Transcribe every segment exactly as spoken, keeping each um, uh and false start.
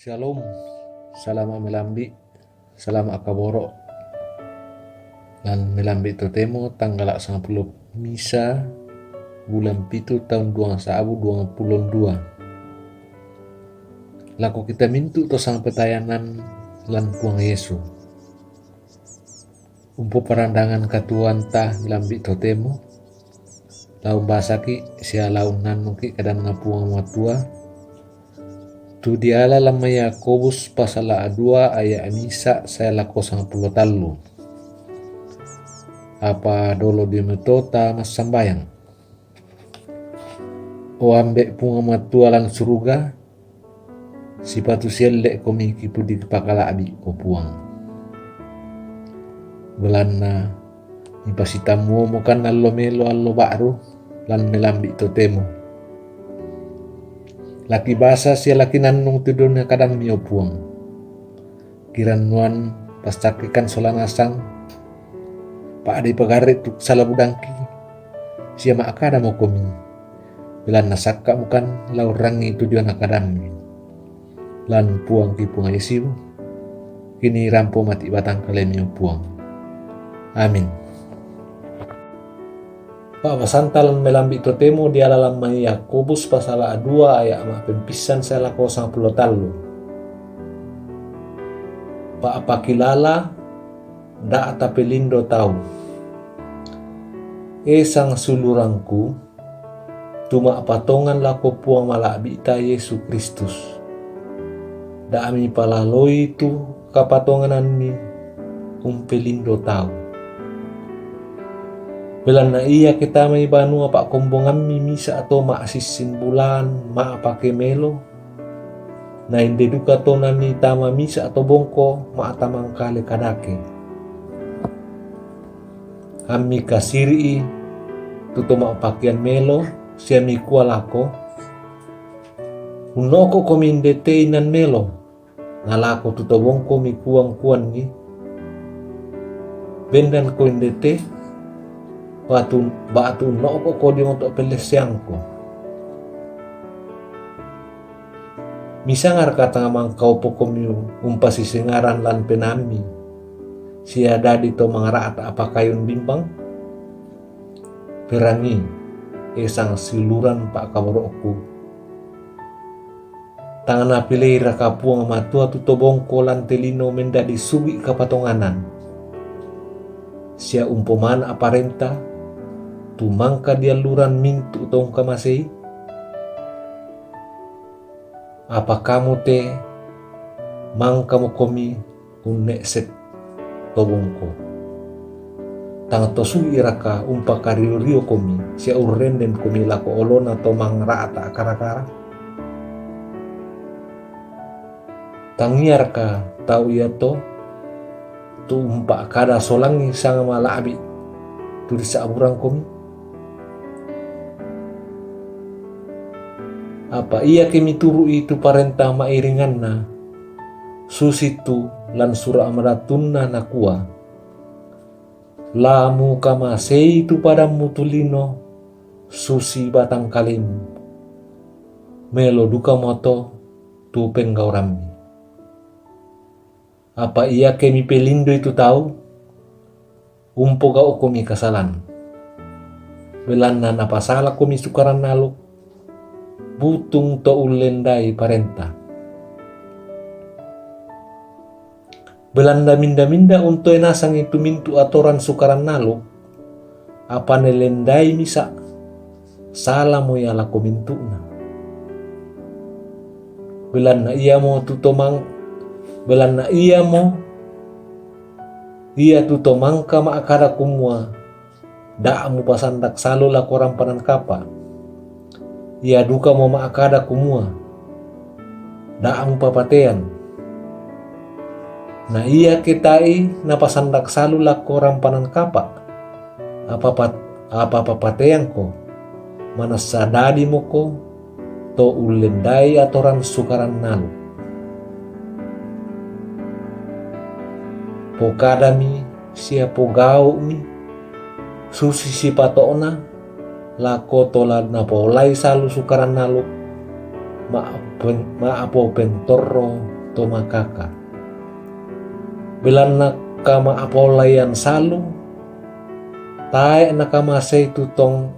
Shalom, salama' melambi', salama' kaboro'. Lan melambi' totemo tanggala' sangpulo misa, bulan pitu, taun duang sa'bu duang pulo dua. Lako kita mintu' to sangpatayanan lan Puang Yesu. Umpoparandangan katuoanta melambi' totemo, la umbasaki' sia la unnannungki' kadanNa Puang Matua, tu diala lan mai Yakobus pasala' dua aya' misa' sae lako sangpulo tallu. Apa dolo diomito ta massambayang. O Ambe' Puang Matua lan suruga, sipatu sielle'komi kipudi kipakala'bi', o Puang. Belanna mipasitammuomokan allo melo allo ba'ru lan melambi' totemo. La kibasa sia la kinannung tu diona kadammi, o Puang. Kirannuan passakkekan sola nasang, pa'dei pagarre' tu sala budangki, sia ma'kadamokomi, belanna sakka'mokan la urrangii tu diona kadammi. Lan Puangki Puang Yesu, kini rampo mati' batang kalemi, o Puang. Amin. Pa'basanta lan melambi' totemo diala lan mai Yakobus pasala' dua aya' ma'pempissan sae lako sangpulo tallu. Pa'pakilala, da' tapelindo tau. E sangsiulurangku, tu ma'patongan lako Puang Mala'bi'ta Yesu Kristus, da' mipalaloi tu kapatongananmi umpelindo tau. Belanna iake tamai banua pa'kombongammi misa' to ma'sissin bulan ma'pake melo, na inde duka to namitama misa' to bongko ma'tamangkale kadake. Ammi kasiri'i tu to ma'pakean melo, sia mikua lako, "Unno'ko'komi inde te inan melo, na lako tu to bongko mikuang-kuanni? Bendanko inde te, ba'tu, ba'tu unno'ko'ko dio to pellesseangko." Misangarka tang mangkaopokomi umpasisengaran lan penaammi, sia dadi to mangra'ta' pakayun bimbang? Perangi, e sangsiuluran pa'kaboro'ku. Tang napileiraka Puang Matua tu to bongko lan te lino mendadi sugi' kapatonganan, sia umpomana' parenta tu mangka dialluran mintu' to ungkamasei? Apa kamu te mangkamokomi unne'se' to bongko? Tang to sugi'raka umpakario-riokomi sia urrendenkomi lako olona to mangra'ta' kara-kara? Tangiaraka tau iato tu umpa'kada solangi sanga mala'bi' tu disa'burangkomi? Apa iake mituru'i tu parenta ma'iringanna, susitu lan Sura' Madatunna nakua, "La mukamasei tu padammu tu lino susi batang kalemu, melo dukamoto tu penggaurammi." Apa iake mipelindoi tu tau, umpogau'komi kasalan. Belanna napasalakomi Sukaran Aluk, butung to ullendai parenta. Belanna minda-minda untoe nasangi tu mintu' atoran Sukaran Aluk, apa nalendai misa', salamo ia lako mintu'na. Belanna iamo tu to mang-, belanna iamo ia tu to mangka ma'kada kumua, "Da' mupasandak salu lako rampanan kapa'." Ia dukamo ma'kada kumua, "Da' mupapatean." Na iake ta'i napasandak salu lako rampanan kapa', apa pat-, apa papateangko, manassa dadimoko to ullendai atoran Sukaran Aluk. Pokadami sia pogau'mi susi sipato'na lako to la napaolai salu Sukaran Aluk, ma'pen-, ma'apopentorro to makaka. Belanna kama apaolayan salu, tae' nakamasei tu tong,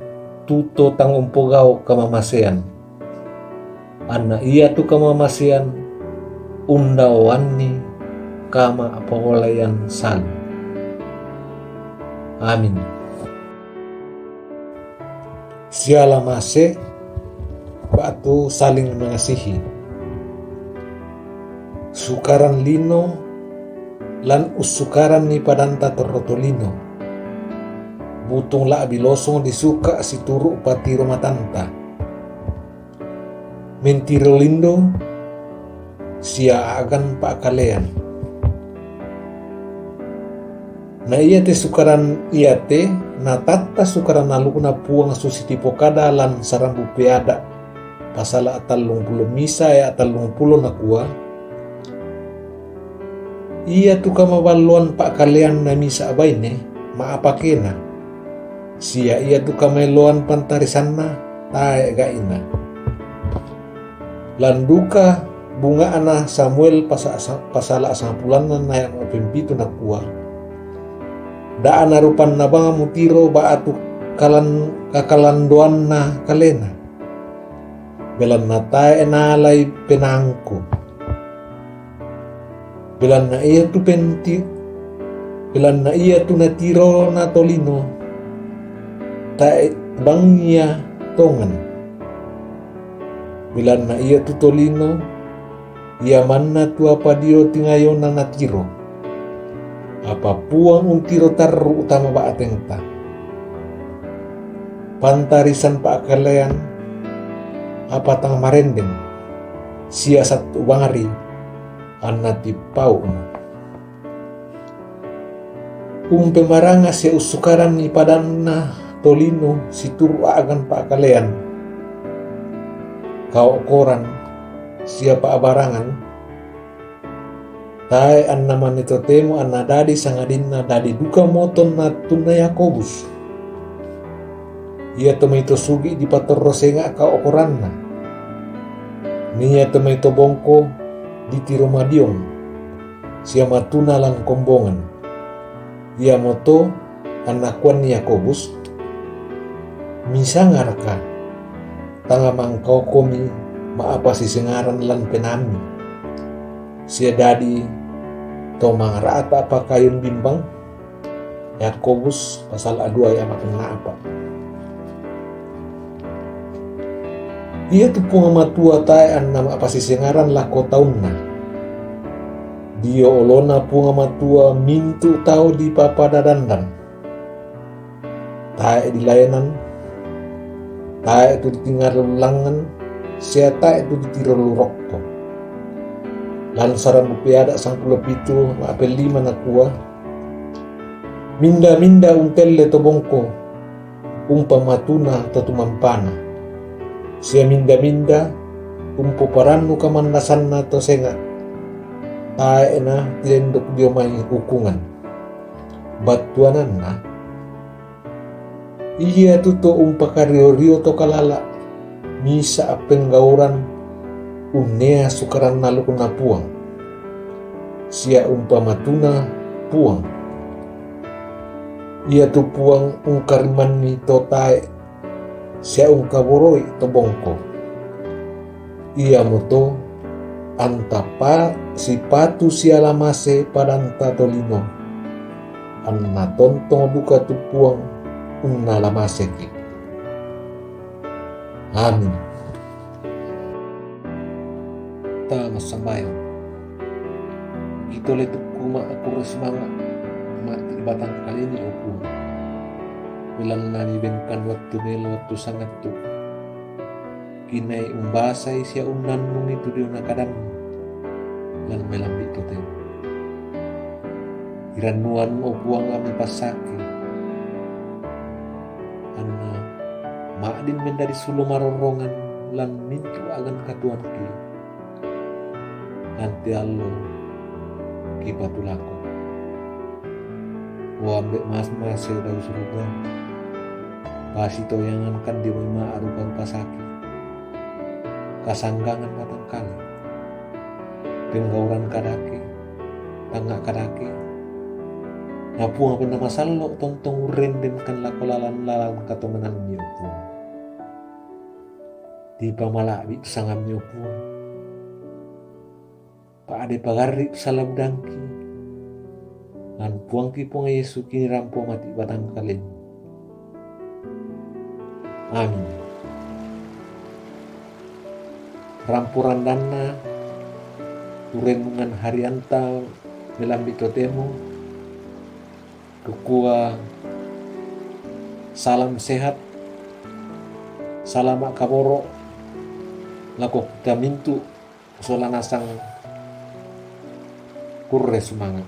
tu to tang umpogau' kamamasean. Anna iatu kamamasean undaoanni kama apaolayan salu. Amin. Siala mase ba'tu saling mengasihi. Sukaran lino lan ussukaranni padanta torro tolino. Butung la'bi losong disuka' situru' patiro matanta. Mentiro lindo sia a'gan pa'kalean. Na iate sukaran iate natatta sukaran alukna Puang susi tipokada lan sarambu peada' pasala' tallung pulo misa aya' tallung pulo nakua, iatu kamaballoan pa'kaleanna misa' baine ma'apakena, sia iatu kamaelloan pantarisanna tae' gai'na. Lan duka bunga'na Samuel pasa-, pasala' sangpulanna aya' ma'pempitu nakua, da' narupanna bang mutiro ba'tu kalan-, kakalandoanna kalena. Belanna tae' naalai penaangku. Belanna iatu penti-, belanna iatu natirona tolino, tae' bangngia tongan. Belanna iatu tolino, ia manna tu apa dio tingayona natiro. Apa Puang untiro tarru' tama ba'tengta. Pantarisan pa'kalean, apa tang marendeng, sia sattu bangri, anna tippau'na. Umpemaranga sia ussukaranni padanna tolino situru' a'gan pa'kalean, kao'koran sia pa'barangan, tae' anna mane totemo anna dadi sangadinna dadi duka mo tonna attunna Yakobus. Iato mai to sugi' dipatorro senga' kao'koranna. Na iato mai to bongko ditiro madiong, sia matuna lan kombongan. Iamoto anna kuanni Yakobus, misangaraka, tanga mangkaokomi ma'apasisengaran lan penaammi, sia dadi to mangra'ta pakayun bimbang? Yakobus pasal dua ayat ma'penna'pa. Iatu Puang Matua tae' anna ma'apasisengaran lako taunna. Dio olona Puang Matua mintu' tau dipapada dandan. Tae' dilaenan, tae' tu ditingaro langngan, sia tae' tu ditiro lu rokko. Lan sarambu peada' sangpulo pitu ma'pellima nakua, minda-minda untelle to bongko, umpamatuna to tumampana, sia minda-minda umpoparannu kamannasanna to senga', tae' na tilendok dio mai hukungan. Battuananna, iatu to umpakario-rio to kalala', misa' penggauran unnea sukaran alukna Puang, sia umpamatuna Puang. Iatu Puang ungkarimanni to tae', sia ungkaboroi to bongko. Iamoto, antapa sipatu siala mase padanta tolino, anna tontong duka tu Puang unnala maseki. Amin. Ta massambayang. Ito letukku ma'kurre sumanga', matti' batangkalini, o Puang. Belanna mibengkan wattu melo wattu sangattu. Kinai umbasai sia unnannungi tu diona kadammu, lan melambi' totemo. Irannuannu, o Puang, ami passake, anna ma'din mendadi sulo marorrongan lan mintu' a'gan katuoangki. Nanti allo kipatulako. O Ambe' mas-, mase dao suruga, pasitoyangankan dio mai ma'rupa-rupa saki, kasanggangan batangkale. Penggauran kadake, tanga kadake. Na Puang pe na masallo' tontong urrendengkan lako lalan-lalan katomenanmi, o Puang. Dipamala'bi' tu sangammi, o Puang. Pa'de pagarri' tu sala budangki. Lan Puangki Puang Yesu kinirampo mati' batang kalemu. Amin. Rampo randanna tu renungan harianta melambi' totemo, kukua salam sehat, salama' kaboro' lako kita mintu' sola nasang kurre sumanga'.